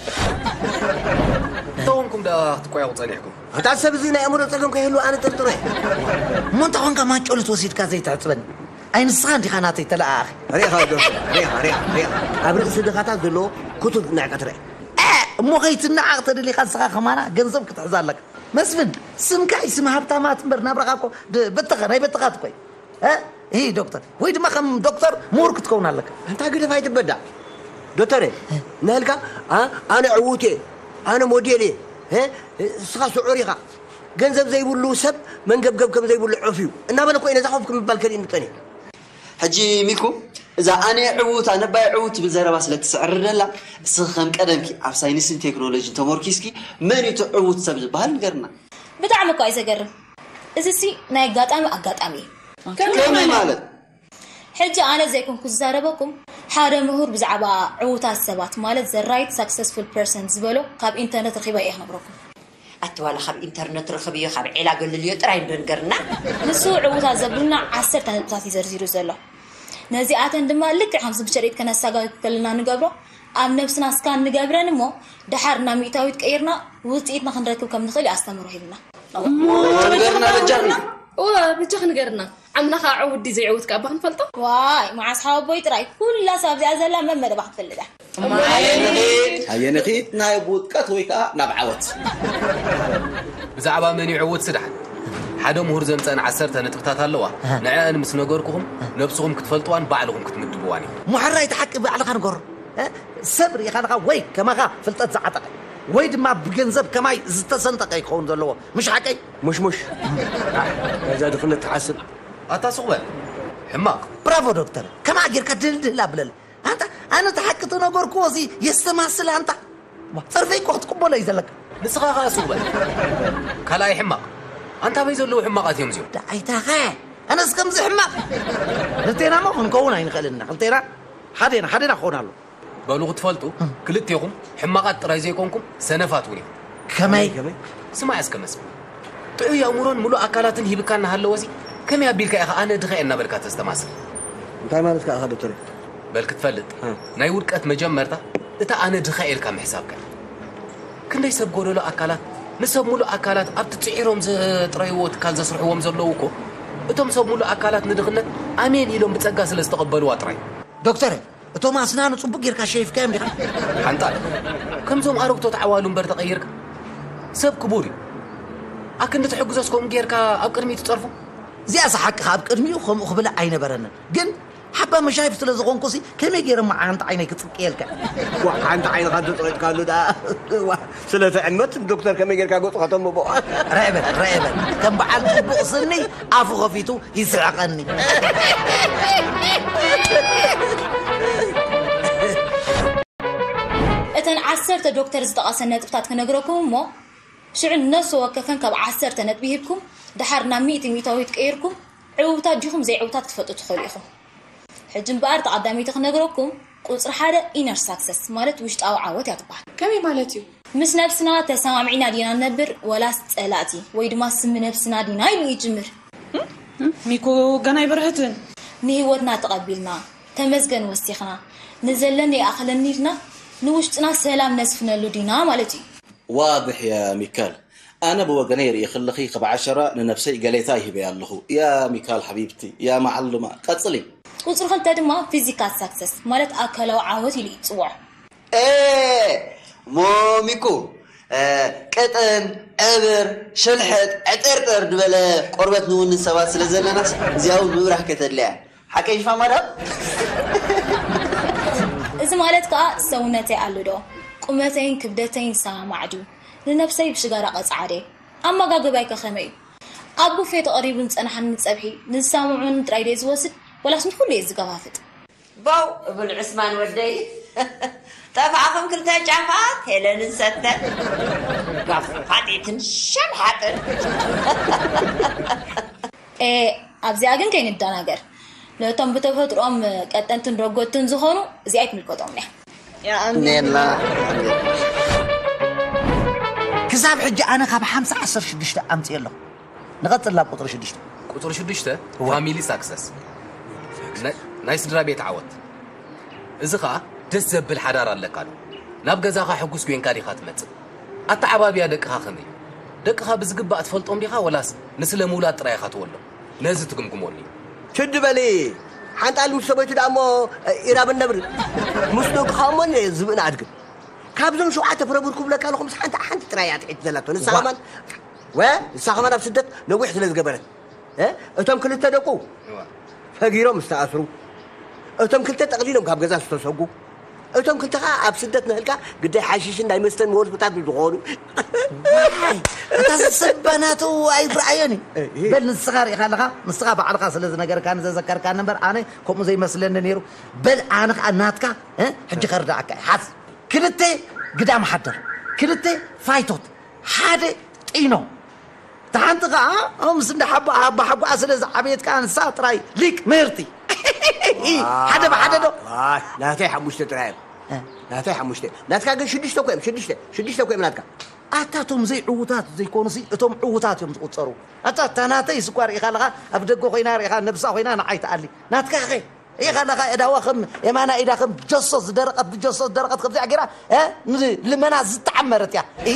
እንታይ ኾንኩም ደኣ ክትቋየቑ ጸኒሕኩም? እታ ሰብ እዚ ናይ ኣእምሮ ጸገም ከይህሉ ኣነ ጥርጥረ። እሞ እንታይ ኾንካ ማንጨሎ ተወሲድካ ዘይትሕጽበኒ? ኣይ ንስኻ እንዲኻ ናተይ ተለኣኣኺ። ሪኢኻ ዶ? ሪኢኻ፣ ሪኢኻ፣ ሪኢኻ። ኣብ ርእሲ ድኻታት ዘለዎ ክቱት ንዕቀት ርአ። እ፣ እሞ ከይትነዓቕ ተደሊኻ ንስኻ ከማና ገንዘብ ክትሕዝ ኣለካ። መስፍን፣ ስምካ እዩ ስም ሃብታማት እምበር ናብራኻ እኮ ድ-፣ በተኻ፣ ናይ በተኻት እኮ እዩ። እ? ሂ ዶክተር፣ ወይ ድማ ከም ዶክተር ምሁር ክትከውን ኣለካ። ኣንታ ግደፍ ኣይትበዳ። ዶክተር፣ ንህልካ፣ ኣ-፣ ኣነ ዕዉት እየ፣ ኣነ ሞዴል እየ፣ እ? እስኻ ስዑር ኢኻ። ገንዘብ ዘይብሉ ሰብ መንገብገብ ከም ዘይብሉ ዑፍ እዩ። እናበለ እኮ እዩ ነዛ ኮፍ ክምባል ከሊእኒ ቀንዩ። ሕጂ ሚኩ፣ እዛ ኣነ ዕዉት፣ ኣነ ባይ ዕዉት ትብል ዘረባ ስለ ትስዕር ደላ፣ እስኺ ከም ቀደምኪ ኣብ ሳይንስን ቴክኖሎጂን ተመርኪስኪ፣ መን እዩ እቲ ዕዉት ሰብ ዝበሃል ንገርና። ብጣዕሚ እኮ እዩ ዘገርም። እዚሲ ናይ ኣጋጣሚ ኣጋጣሚ እዩ። ከመይ ከመይ ማለት? ማለት? ሕጂ ኣነ ዘይኮንኩ ዝዛረበኩም፣ ሓደ ምሁር ብዛዕባ ዕዉታት ሰባት፣ ማለት the right successful person ዝበሎ ካብ ኢንተርነት ረኺበ እየ ክነግረኩም። ኣቲ ዋላ ካብ ኢንተርነት ርኽብዮ፣ ካብ ዒላ ገልልዮ ጥራይ እንዶ ንገርና። ንሱ ዕዉታት ዘብሉና ዓሰርተ ነጥብታት እዩ ዘርዚሩ ዘሎ። ነዚኣተን ድማ ልክዕ ከምዚ ብሸሪጥ ከነሳጋግ ከለና ንገብሮ፣ ኣብ ነብስና ስካን ንገብረን እሞ፣ ደሓር ናብ ሚእታዊት ቀይርና ውጽኢትና ክንረክብ ከም ንኽእል እዩ ኣስተምህሮ ሂብና። እሞ ንገርና በጃኽና። እወ፣ በጃኽ ንገርና። ዓምና ኸዓ ዕውት ድዩ ዘይዕውት ከኣ እባ ክንፈልጦ? ዋይ፣ መዓስ ሓወቦይ ጥራይ፣ ኩላ ሰብ ኣብዚኣ ዘላ መመደባ ክትፈልጥ እያ። ኣየንኺድ? ኣየንኺድ? ናብ ውድቀት ወይ ከኣ ናብ ዓወት? ብዛዕባ መን እዩ ዕውት ስዳሕ? ሓደ ምሁር ዘምጸአን ዓሰርተ ነጥብታት ኣለዋ። ኣሃ። ንዕአን ምስ ነገርኩኹም፣ ነብስኹም ክትፈልጥዋን ባዕልኹም ክትምድብዋን ኢኹም። ምሕራይ እቲ ሓቂ ባዕልኻ ንገሮ። እ? ሰብ ርኢኻ ኣለኻ ወይ ከማኻ ፍልጠት ዝዓጠቐ፣ ወይ ድማ ብገንዘብ ከማይ ዝተሰንጠቐ ይኸውን ዘለዎ። ምሽ ሓቀይ? ሙሽ ሙሽ። ናይዛ ድኽነት ትሓስብ። ኣታ ሱቕ በል። ሕማቕ። ብራቮ ዶክተር። ከማኻ ጌርካ ድልድል ኣብለል። ኣንታ፣ ኣነ እቲ ሓቂ ተነገርኩዎ፣ እዚ የስተማስል ኣንታ። ዋ፣ ጸርፈይ እኮ ክትቅበሎ እዩ ዘለካ። ንስኻ ኸኣ ሱቕ በል። ካልኣይ ሕማቕ። ኣንታ ኣበይ ዘለዉ ሕማቓት እዮም እዚኦም? ደኣ ኣይታኸ። ኣነስ ከምዚ ሕማቕ። ክልቴና እሞ ክንከውን ኣይንኽእልን ኢና። ክልቴና ሓዴና፣ ሓዴና ክኸውን ኣሎ። በሉ ክትፈልጡ፣ ክልቴኹም ሕማቓት ጥራይ ዘይኮንኩም ሰነፋት እውን ኢኹም። ከመይ? ከመይ? ስማዕ እስከ መስፍን። ጥዑይ ኣእምሮን ምሉእ ኣካላትን ሂብካ እናሃለወ እዚ ከመይ ኣቢልካ ኢኻ ኣነ ድኻ እየ እናበልካ ተስተማስል? እንታይ ማለትካ ኢኻ ዶክተር? በል ክትፈልጥ፣ ናይ ውድቀት መጀመርታ እታ ኣነ ድኻ ኢልካ ምሕሳብካ። ክንደይ ሰብ ጎደሎ ኣካላት፣ ንሰብ ሙሉእ ኣካላት ኣብቲ ጽዒሮም ዘጥረይዎ ትካል ዘስርሕዎም ዘለዉ እኮ፣ እቶም ሰብ ሙሉእ ኣካላት ንድኽነት ኣሜን ኢሎም ብጸጋ ስለ ዝተቐበልዋ ጥራይ። ዶክተር፣ እቶም ኣስናኑ ጽቡቅ ጌርካ ሸይፍካዮም ዲኻ? ሓንጣል፣ ከምዞም ኣረግቶት ዓዋሉ እምበር ተቐይርካ። ሰብ ክቡር እዩ። ኣክንዲ ትሕግዞስ ከምኡ ጌርካ ኣብ ቅድሚኡ ትጸርፎ? እዚኣስ ሓቅኻ፣ ኣብ ቅድሚኡ ከምኡ ክብል ኣይነበረንን። ግን ሓባ መሻይፍ ስለ ዝኾንኩሲ ከመይ ገይረ እሞ ሓንቲ ዓይነይ ክጽቅየልካ? ዋ፣ ሓንቲ ዓይንኻ እንተጸቒጥካሉ ደኣ። ዋ፣ ስለ ትዕመት ዶክተር ከመይ ጌርካ ገጹ ከተንብቦ? ርዕበል፣ ርዕበል። ከም በዓል ጽቡቕ ስኒ ኣፉ ከፊቱ ይስሕቐኒ። እተን ዓሰርተ ዶክተር ዝጠቐሰን ነጥብታት ክነግረኩም እሞ፣ ሽዑ ነፍሲ ወከፈን ካብ ዓሰርተ ነጥቢ ሂብኩም፣ ደሓር ናብ ሚእቲ ሚእታዊት ቀይርኩም፣ ዕውታት ዲኹም ዘይዕውታት ክትፈልጡ ትኽእሉ ኢኹም። ሕጂ እምበኣር እታ ቀዳመይቲ ክነግረኩም፣ ቁጽሪ ሓደ ኢነር ሳክሰስ ማለት ውሽጣዊ ዓወት እያ ትበሃል። ከመይ ማለት እዩ? ምስ ነብስና ተሰማሚዕና ዲና ንነብር፣ ወላስ ጸላእቲ ወይ ድማ ስሚ ነብስና ዲና ኢሉ ይጅምር። ሚኮ ገና ኣይበርሀትን። ንህይወትና ተቐቢልና፣ ተመስገን ወሲኽና፣ ንዘለኒ ይኣኽለኒ ኢልና ንውሽጥና ሰላም ነስፍነሉ ዲና ማለት እዩ። ዋድሕ ያ ሚካል፣ ኣነ ብወገነይ ርኢ ክልኺ ካብ ዓሸራ ንነብሰይ ገሌታ ይህበያ ኣለኹ። ያ ሚካል ሓቢብቲ፣ ያ መዓልማ፣ ቀጽሊ። ቁጽሪ ክልተ ድማ ፊዚካል ሳክሰስ ማለት ኣካላዊ ዓወት ኢሉ ይጽውዖ። እ ሞሚኩ እ፣ ቅጥን ዕብር ሸልሐጥ ዕጥርጥር ዝበለ ቆርበት ንውንን ሰባት ስለ ዘለናስ እዚኣ እውን ምብራህ ከተድልያ ሓቀይ ሽፋ ማዳም። እዚ ማለት ከዓ ሰውነተይ ኣሎ ዶ፣ ቁመተይን ክብደተይን ይሰማማዕ ድዩ፣ ንነብሰይ ብሽጋራ ቀፅዓ ድየ፣ ኣመጋግባይ ከ ከመይ እዩ፣ ኣብ ቡፌ ተቐሪቡ ንፀናሓኒ ፀብሒ ንዝሰማምዑኒ ጥራይ ድየ ዝወስድ ወላስ ንኩሉ እየ ዝገፋፍጥ? ባው እብል ዑስማን ወደይ። ጠፋእኹም ክልተ ጫፋት ሄለንን ሰተን ጋፍ ፋጢትን ሸልሓጥን። ኤ ኣብዚኣ ግን ከይንደናገር፣ ነቶም ብተፈጥሮኦም ቀጠንትን ረጎድትን ዝኾኑ እዚኣ ኣይትምልከቶም እያ። ኔላ ክሳብ ሕጂ ኣነ ካብ ሓምሳ ዓሰርተ ሽዱሽተ ኣምፅእ ኣለኹ። ንቐፅል ናብ ቁፅሪ ሽዱሽተ። ቁፅሪ ሽዱሽተ ፋሚሊ ሳክሰስ፣ ናይ ስድራ ቤት ዓወት። እዚ ኸኣ ደስ ዘብል ሓዳር ኣለካ ዶ? ናብ ገዛኻ ሕጉስ ኮይንካ ዲኻ ትመጽእ? ኣተዓባብያ ደቅኻ ከመይ? ደቅኻ ብዝግባእ ትፈልጦም ዲኻ ወላስ ንስለ ምውላድ ጥራይ ኢኻ ትወልዶም? ነዚ ትግምግመሉ እዩ። ትድ በሊ ሓንጣል ምስ ሰበይቱ ደኣ እሞ ኢራብ ነብሪ ምስ ደቅኻ እሞ ዝብእና ኣድግም ካብዞም ሸውዓተ ፍረ ብርኩ ብለካ ኣለኹ ምስ ሓንቲ ሓንቲ ጥራይ እያ ትሒት ዘላቶ ንሳ ከማን ወ ንሳ ከማን ኣብ ስደት ነዊሕ ስለ ዝገበረት እ እቶም ክልተ ደቁ ፈጊሮም ዝተኣስሩ እቶም ክልተ ጠቕሊሎም ካብ ገዛ ዝተሰጉ እቶም ክልተ ከዓ ኣብ ስደት ንህልካ ግዳይ ሓሽሽን ናይ መስተን መወልፍታት ዝኾኑ እታ ዝስበናቱ ኣይትረኣዮን እዩ በል ንስኻ ርኢኻ ኣለኻ ንስኻ ባዕልኻ ስለ ዝነገርካኒ ዘዘከርካኒ እምበር ኣነ ከምኡ ዘይመስለኒ ነይሩ በል ኣነ ከዓ ናትካ ሕጂ ከርዳእካ ሓዝ ክልተ ግዳም ሓደር ክልተ ፋይቶት ሓደ ጢኖ እታ ሓንቲ ከዓ ምስ እንዳ ሓቦ ኣባ ሓጎኣ ስለ ዝዓበየት ከዓ ንሳ ጥራይ ሊቅ ምህርቲ ሓደ ብሓደ ዶ ናተይ ሓሙሽተ ጥራይ እዮም ናተይ ሓሙሽተ ናትካ ግን ሽዱሽተ እኮ እዮም ሽዱሽተ ሽዱሽተ እኮ እዮም ናትካ ኣታ እቶም ዘይዕዉታት ዘይኮኑሲ እቶም ዕዉታት እዮም ዝቁፀሩ ኣታ እታ ናተይ ስኳር ኢኻ ኣለኻ ኣብ ደገ ኮይና ርኢኻ ነብሳ ኮይና ንዓይ ትኣሊ ናትካ ኸ ኢኻ ኣለኻ እዳዋ ከም የማና ኢዳ ከም ጀሶ ዝደረቐት ብጀሶ ዝደረቐት ከምዚኣ ገይራ እ ንልመና ዝተዓመረት እያ እ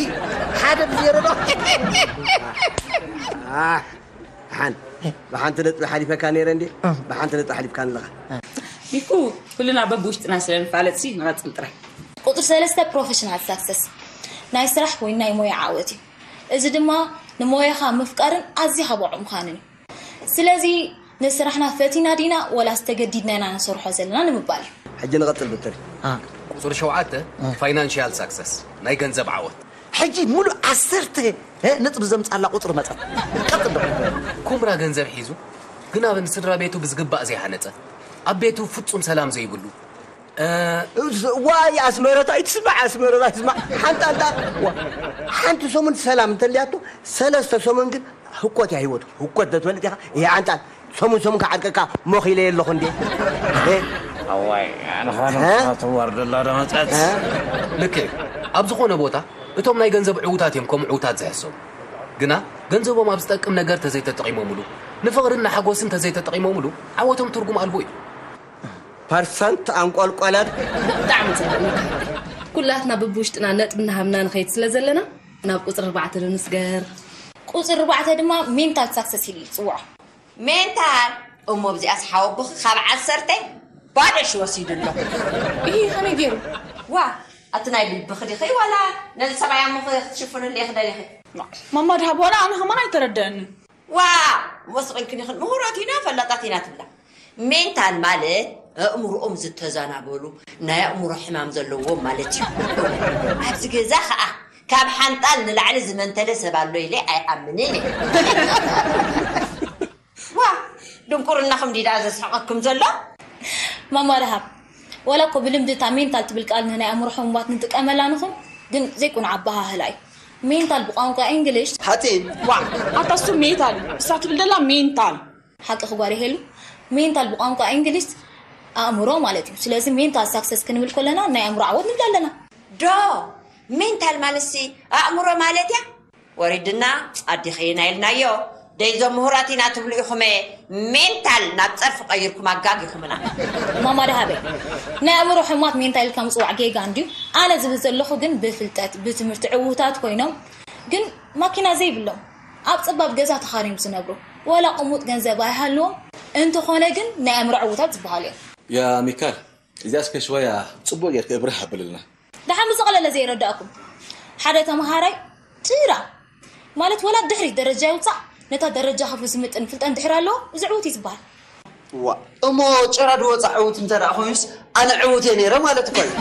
ሓደ ብዜሮ ዶ ሓን ብሓንቲ ነጥቢ ሓሊፈካ ነይረ እንዴ ብሓንቲ ነጥቢ ሓሊፍካ ኣለኻ ሚኩ ኩልና በብውሽጥና ስለ ንፋለጥሲ ንቐፅል ጥራይ ቁፅሪ ሰለስተ ፕሮፌሽናል ሳክሰስ ናይ ስራሕ ወይ ናይ ሞያ ዓወት እዩ እዚ ድማ ንሞያኻ ምፍቃርን ኣዚኻ ብቑዕ ምዃንን እዩ ስለዚ ንስራሕና ፈቲና ዲና ወላስ ተገዲድና ኢና ንሰርሖ ዘለና ንምባል እዩ። ሕጂ ንቐጽል ብትሪ። ቁጽሪ ሸውዓተ ፋይናንሽያል ሳክሰስ ናይ ገንዘብ ዓወት። ሕጂ ሙሉእ ዓሰርተ ነጥቢ ዘምጻላ ቁጽሪ መጸት። ቀጽል ዶ። ኩምራ ገንዘብ ሒዙ ግን ኣብ ንስድራ ቤቱ ብዝግባእ ዘይሃነጸ ኣብ ቤቱ ፍጹም ሰላም ዘይብሉ ዋይ ኣስመረታ ይትስማዕ ኣስመረታ ይትስማዕ ሓንቲ ኣንታ ሓንቲ ሰሙን ሰላም እንተልያቶ ሰለስተ ሰሙን ግን ህኮት እያ ህይወቱ ህኮት ዶ ትፈልጥ ኢኻ ይሄ ኣንታ ሰሙን ሰሙን ክዓድቀካ ሞኺለ የለኹ እንዴ ኣዋይ ኣነ ኻነ ተዋርደላ ዶ መጸት ልክ ኣብ ዝኾነ ቦታ እቶም ናይ ገንዘብ ዕውታት እዮም ከም ዕውታት ዝሕሰቡ ግና ገንዘቦም ኣብ ዝጠቅም ነገር ተዘይተጠቂሞምሉ ንፍቕርን ንሓጎስን ተዘይተጠቂሞምሉ ዓወቶም ትርጉም ኣልቦ እዩ ፐርሰንት ኣንቆልቆለት። ብጣዕሚ ጽቡቕ መካሓደ። ኩላትና ብብውሽጥና ነጥቢ እናሃብና ንኸይድ ስለ ዘለና ናብ ቁፅሪ ኣርባዕተ ዶ ንስገር? ቁፅሪ ኣርባዕተ ድማ ሜንታል ሳክሰስ ኢሉ ይፅውዖ። ሜንታል? እሞ ብዚኣስ ሓወቦኺ ካብ ዓሰርተ ባዶ ሺ ወሲዱ ኣሎ። ይህ ከመይ ገይሩ? ዋ ኣቲ ናይ ልብኺ ዲኺ ዋላ ነዚ ሰብኣይ ኣሞኺ ክትሽፍንሉ ኢኺ ደሊኺ? ማማ ድሃብ ዋላ ኣነ ከማን ኣይተረደአንን። ዋ ወስቕ ኢልክን ኢኽን ምሁራት ኢና ፈላጣት ኢና ትብላ። ሜንታል ማለት ኣእምሮኦም ዝተዛናበሉ ናይ ኣእምሮ ሕማም ዘለዎም ማለት እዩ። ኣብዚ ገዛ ከዓ ካብ ሓንጣል ንላዕሊ ዝመንተለ ሰብ ኣሎ ኢለ ኣይኣምንን እየ። ዋ ድንቁርናኹም ድዩ ደኣ ዘስሕቐኩም ዘሎ? ማማ ደሃብ፣ ዋላ እኮ ብልምዲ እታ ሜንታል ትብል ቃል ንናይ ኣእምሮ ሕሙማት ንጥቀመላ ንኹን፣ ግን ዘይቁኑዕ ኣበሃህላ እዩ። ሜንታል ብቋንቋ እንግሊሽ። ሓፂን። ዋ ኣታ እሱ ሜታል እዩ፣ እሳ ትብል ደላ ሜንታል። ሓቂ ክጓሪ ሄሉ፣ ሜንታል ብቋንቋ እንግሊሽ ኣእምሮ ማለት እዩ። ስለዚ ሜንታል ሳክሰስ ክንብል ከለና ናይ ኣእምሮ ዓወት ንብል ኣለና። ዶ ሜንታል ማለት ሲ ኣእምሮ ማለት እያ። ወሪድና ኣዲኺ ኢና ኢልናዮ። ደይዞም ምሁራት ኢና ትብሉ ኢኹመ ሜንታል ናብ ፀርፊ ቀይርኩም ኣጋጊኹምና። ማማ ደሃበይ፣ ናይ ኣእምሮ ሕሙማት ሜንታል ኢልካ ምፅዋዕ ጌጋ እንድዩ። ኣነ ዝብል ዘለኹ ግን ብፍልጠት ብትምህርቲ ዕዉታት ኮይኖም ግን ማኪና ዘይብሎም ኣብ ፀባብ ገዛ ተኻርዮም ዝነብሩ፣ ዋላ ቅሙጥ ገንዘብ ኣይሃልዎም፣ እንተኾነ ግን ናይ ኣእምሮ ዕዉታት ዝበሃሉ እዮም። ያ ሚካል፣ እዚኣስ ከሽወያ ጽቡቕ ጌርክ እብርህ ኣብልልና። ደሓን ብዝቐለለ ዘይረዳእኩም ሓደ ተምሃራይ ጭራ ማለት ወላ ድሕሪት ደረጃ ይውፃእ፣ ነታ ደረጃ ክፍሉ ዝምጥን ፍልጠት እንድሕር ኣለዎ እዚ ዕዉት እዩ ዝበሃል። ዋ እሞ ጭራ ድወፃ ዕዉት እንተ ደኣ ኮይኑስ ኣነ ዕዉት እየ ነይረ ማለት እኮ እዩ።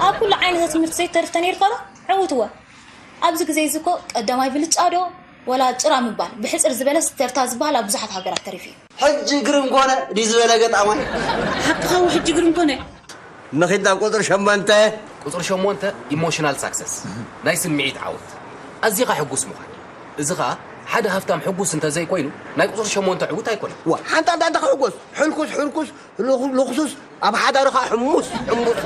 ኣብ ኩሉ ዓይነታት ትምህርቲ ዘይተርፍ ተነይርካ ዶ ዕዉት እወ። ኣብዚ ግዜ እዚ እኮ ቀዳማይ ብልጫ ዶ ወላ ጭራ ምባል ብሕፅር ዝበለስ ተርታ ዝበሃል ኣብ ብዙሓት ሃገራት ተሪፉ እዩ። ሕጂ ግርም ኮነ ድዩ ዝበለ ገጣማይ። ሓቅኻ እወ ሕጂ ግርም ኮነ። ንኺድ ናብ ቁፅሪ ሸሞንተ። ቁፅሪ ሸሞንተ ኢሞሽናል ሳክሰስ ናይ ስምዒት ዓወት ኣዚኻ ሕጉስ ምዃን። እዚ ኸኣ ሓደ ሃፍታም ሕጉስ እንተዘይኮይኑ ናይ ቁፅሪ ሸሞንተ ዕዉት ኣይኮነን። ዋ ሓንታ እንዳ እንዳ ክሕጎስ ሕልኩስ ሕርኩስ ልኹ- ልኹሱስ ኣብ ሓዳርኻ ሕሙስ ሕሙስ።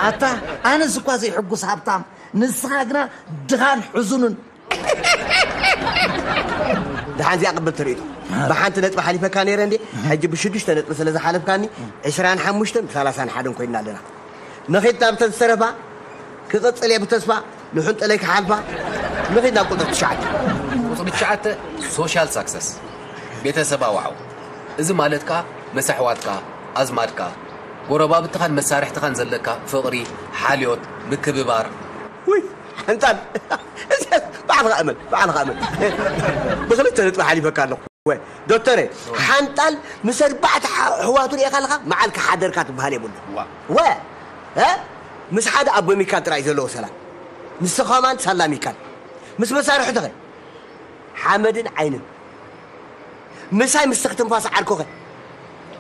ኣታ ኣነስ እኳ ዘይሕጉስ ሃብታም ንስኻ ግና ድኻን ሕዙንን። ደሓን እዚኣ ቅብል ትርኢቶ ብሓንቲ ነጥቢ ሓሊፈካ ነይረ እንዴ ሕጂ ብሽዱሽተ ነጥቢ ስለ ዝሓለፍካኒ ዕስራን ሓሙሽተን ብሰላሳን ሓደን ኮይንና ኣለና። ንኺድ ናብተን ዝተረፋ ክቕጽል እየ ብተስፋ ንሕንጠለይ ክሓልፋ። ንኺድ ናብ ቁፅሪ ትሽዓተ። ቁፅሪ ትሽዓተ ሶሻል ሳክሰስ ቤተሰባዊ ዓወት። እዚ ማለት ከኣ ምስ ኣሕዋትካ፣ ኣዝማድካ፣ ጎረባብትኻን መሳርሕትኻን ዘለካ ፍቕሪ፣ ሓልዮት፣ ምክብባር። ውይ ሕንጣል እዚኣስ ባዕልኻ እመን ባዕልኻ እመን። ብክልተ ነጥቢ ሓሊፈካ ኣለኹ። ወ ዶክተረ ሓንጣል ምስ ኣርባዕተ ኣሕዋቱ ርኢኻ ኣለኻ መዓል ክሓደርካ ትበሃል የብሉ። ወ እ ምስ ሓደ ኣቦ ሚካል ጥራይ ዘለዎ ሰላም ንስኻ ማን ሳላ ሚካል ምስ መሳርሕትኸ ሓመድን ዓይንን ምሳይ ምስ ትንፋስ ዓርኩኸ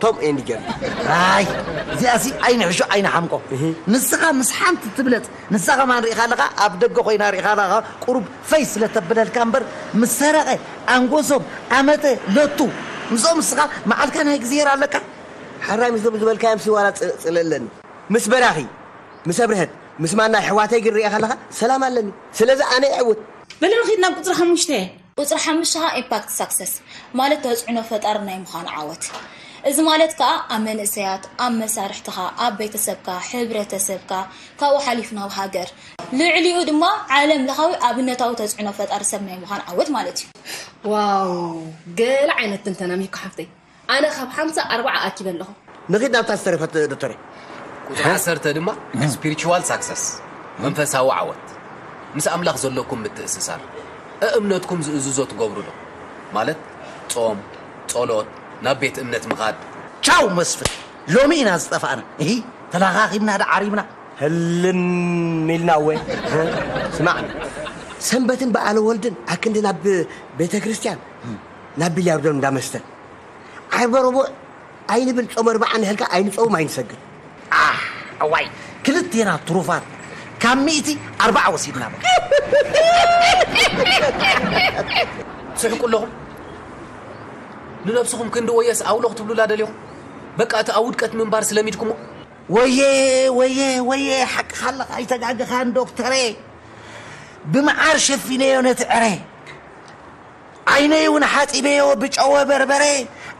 ቶም ኤንድ ጀሪ። ኣይ እዚኣሲ ኣይንሕሾ ኣይንሓምቆ። ንስኻ ምስ ሓንቲ ትብለጽ ንሳ ከማን ርኢኻ ኣለኻ ኣብ ደገ ኮይና ርኢኻ ኣለኻ ቁሩብ ፈይ ስለ ተብለልካ እምበር ምስ ሰረቐ ኣንጎሶም ኣመተ ለቱ ምስኦም ንስኻ መዓልካ ናይ ግዜር ኣለካ። ሓራይ ምስዞም ዝበልካዮም ሲዋራ ጽለለኒ። ምስ በራኺ ምስ ኣብርሀት ምስ ማና ኣሕዋተይ ግን ሪኣ ከለኻ ሰላም ኣለኒ። ስለዚ ኣነ ይዕውት። በሊ ንኺድ ናብ ቁፅሪ ሓሙሽተ። ቁፅሪ ሓሙሽተ ከዓ ኢምፓክት ሳክሰስ ማለት ተፅዕኖ ፈጣሪ ናይ ምዃን ዓወት። እዚ ማለት ከዓ ኣብ መንእሰያት፣ ኣብ መሳርሕትኻ፣ ኣብ ቤተሰብካ፣ ሕብረተሰብካ፣ ካብኡ ሓሊፉ ናብ ሃገር፣ ልዕሊኡ ድማ ዓለም ለኻዊ ኣብነታዊ ተፅዕኖ ፈጣሪ ሰብ ናይ ምዃን ዓወት ማለት እዩ። ዋው ገለ ዓይነት ትንተና ሚኮ ሓፍተይ። ኣነ ካብ ሓምሳ ኣርብዓ ኣኪበ ኣለኹ። ንኺድ ናብታ ዝተረፈት ዶክተረይ። ቁፅሪ ዓሰርተ ድማ ስፒሪቹዋል ሳክሰስ መንፈሳዊ ዓወት ምስ ኣምላኽ ዘለኩም ምትእስሳር እእምነትኩም ዝእዝዞ ትገብሩ ዶ ማለት ጾም ጸሎት ናብ ቤት እምነት ምኻድ። ቻው መስፍን ሎሚ ኢና ዝጠፋእና እሂ ተላኻኺብና ዳ ዓሪብና። ህልም ኢልና እወ ስማዕ ሰንበትን በዓለ ወልድን ኣክንዲ ናብ ቤተ ክርስቲያን ናብ ቢልያርዶን እንዳመስተን ዓርበ ረቡዕ ኣይንብል ጾም ኣርብዓ ንህልካ ኣይንጸውም ኣይንሰግድ። ኣህ ኣዋይ ክልቴና ትሩፋት ካብ ሚእቲ ኣርብዓ ወሲድና። ትስሕቁ ኣለኹም ንነብስኹም ክንዲ ወየስ ኣውሎ ክትብሉላ ደሊኹም በቃ እቲ ኣብ ውድቀት ምንባር ስለሚድኩሞ። ወየ ወየ ወየ ሓቅኻ ኣለኻ ኣይተጋገኻን ዶክተረ ብመዓር ሸፊነዮ ነቲ ዕረ። ዓይነይ እውን ሓፂበዮ ብጨወ በርበረ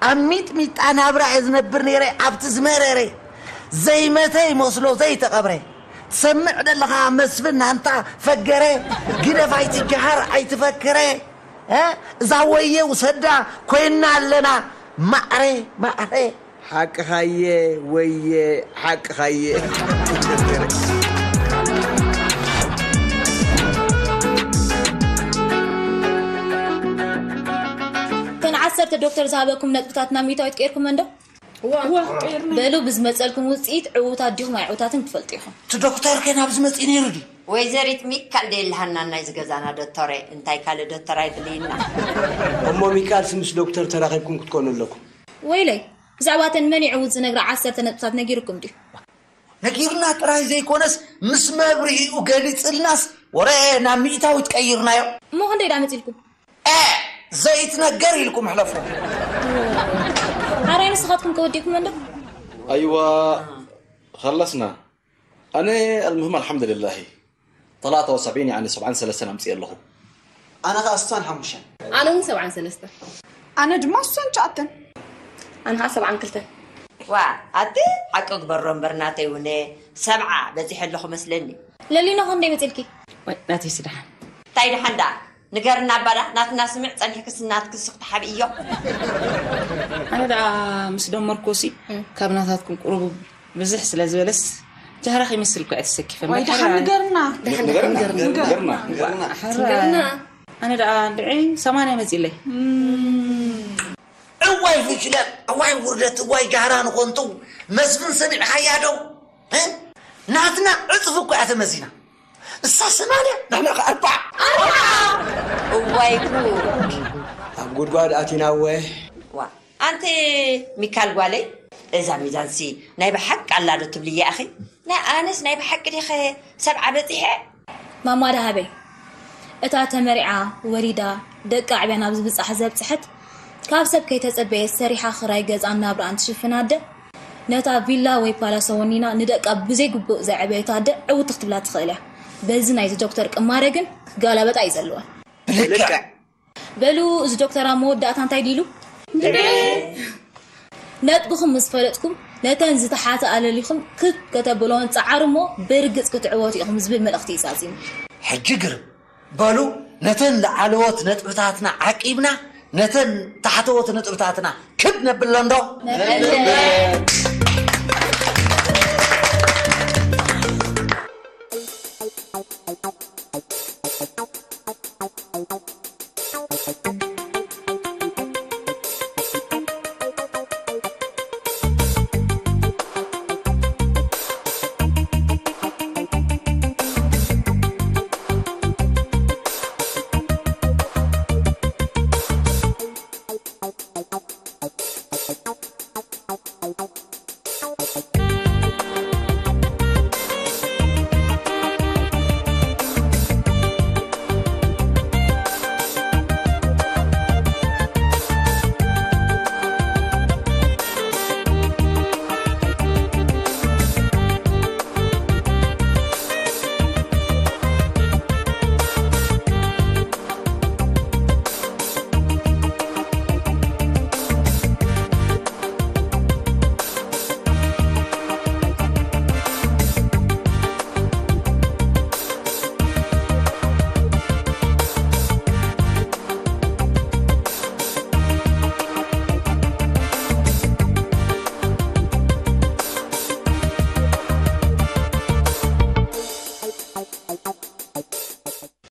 ኣብ ሚጥሚጣ ናብራ እየ ዝነብር ነይረ ኣብቲ ዝመረረ ዘይመተ ይመስሎ ዘይተቐብረ። ትሰምዕ ደለኻ መስፍን ናንታ ፈገረ። ግደፍ ኣይትጀሃር ኣይትፈክረ። እ? እዛ ወየ ውሰዳ ኮይና ኣለና። ማዕረ ማዕረ። ሓቅኻየ ወየ ሓቅኻየ። ተን ዓሰርተ ዶክተር ዝሃበኩም ነጥብታት ናብ ሚእታዊት ቀይርኩም እንዶ? በሉ ብዝመፀልኩም ውፅኢት ዕውታት ዲኹም ኣይዕውታትን ትፈልጡ ኢኹም። እቲ ዶክተር ከ ናብዚ መፂኡ ነይሩ ድዩ? ወይዘሪት ሚካል ደየልሃና ናይ ዝገዛና ዶተረ እንታይ ካልእ ዶተር ኣይድልይና። እሞ ሚካል ስምስ ዶክተር ተራኺብኩም ክትኮኑ ኣለኩም። ወይለይ ብዛዕባ ተን መን ይዕውት ዝነግራ ዓሰርተ ነጥብታት ነጊርኩም ድዩ? ነጊሩና ጥራይ ዘይኮነስ ምስ መብርሂኡ ገሊፅልናስ ወረ ናብ ሚእታዊት ቀይርናዮ። እሞ ክንደይ ዳ መፂልኩም? እ ዘይትነገር ኢልኩም ሕለፎ። ሓራይ ንስኻትኩም ከወዲእኩም እንዶ? ኣይዋ خلصنا ኣነ المهم الحمد لله ثلاثة وسبعين يعني سبعة وسبعين ኣምፅእ ኣለኹ። ኣነ ከዓ ስሳን ሓሙሽተን ኣነ እውን ሰብዓን ሰለስተ ኣነ ድማ ስሳን ትሽዓተን ኣነ ከዓ ሰብዓን ክልተን ዋ ኣቲ ሓቂ ግበሮ እምበር ናተይ ውነ ሰብዓ በፂሐ ኣለኹ መስለኒ። ለሊና ክንደይ መፂልኪ? ወይ ናተይስ ደሓን እንታይ ደሓን ደኣ ንገርና ኣባዳ ናትና ስምዕ ጸኒሕክስ ናትክስ ክትሓብእዮ። ኣነ ደኣ ምስ ደመርኩሲ ካብ ናታትኩም ቁሩብ ብዝሕ ስለ ዝበለስ ጃህራ ከይመስል እኮ እየ ተሰኪፈ። ወይ ደሓን ንገርና። ንገርና። ንገርና። ኣነ ደኣ እንድዒ ሰማንያ መጺለይ። እዋይ ፍሽለት፣ እዋይ ውርደት፣ እዋይ ጃህራ ንኾንቱ መስፍን ሰሚዕኻያ ዶ? ናትና ዕጽፍ እኮ እያ ተመዚና። እሳ ሰማንያ ንሕና ከ ኣርባዓ። እዋይ ጉድ። ኣብ ጉድጓድ ኣቲናወ። ዋ ኣንቲ ሚካል ጓለይ እዛ ሚዛንሲ ናይ ብሓቂ ኣላ ዶ ትብልያ ኢኺ? ናይ ኣነስ ናይ ብሓቂ ዲኸ ሰብዓ በጺሐ? ማማ ደሃበይ እታ ተመሪዓ ወሊዳ ደቃ ኣዕብያ ናብ ዝብጻሕ ዘብጽሐት ካብ ሰብ ከይተጸበየት ሰሪሓ ክራይ ገዝኣን ናብርኣን ትሽፍን ኣደ ነታ ቪላ ወይ ፓላሶ ወኒና ንደቃ ብዘይ ግቡእ ዘዕበየት ኣደ ዕውቲ ክትብላ ትኽእል እያ። በዚ ናይዚ ዶክተር ቅማረ ግን ክጋላበጣ እዩ ዘለወን። ብልክዕ በሉ እዚ ዶክተር ኣብ መወዳእታ እንታይ ዲሉ ነጥብኹም ምስ ፈለጥኩም ነተን ዝተሓተ ኣለሊኹም ክብ ከተብልዎን ጸዓሩ እሞ ብርግጽ ክትዕወቱ ኢኹም ዝብል መልእኽቲ እዩ ዛዚሙ። ሕጂ ግርም በሉ ነተን ለዓለዎት ነጥብታትና ዓቂብና ነተን ታሕተዎት ነጥብታትና ክብ ነብለን ዶ?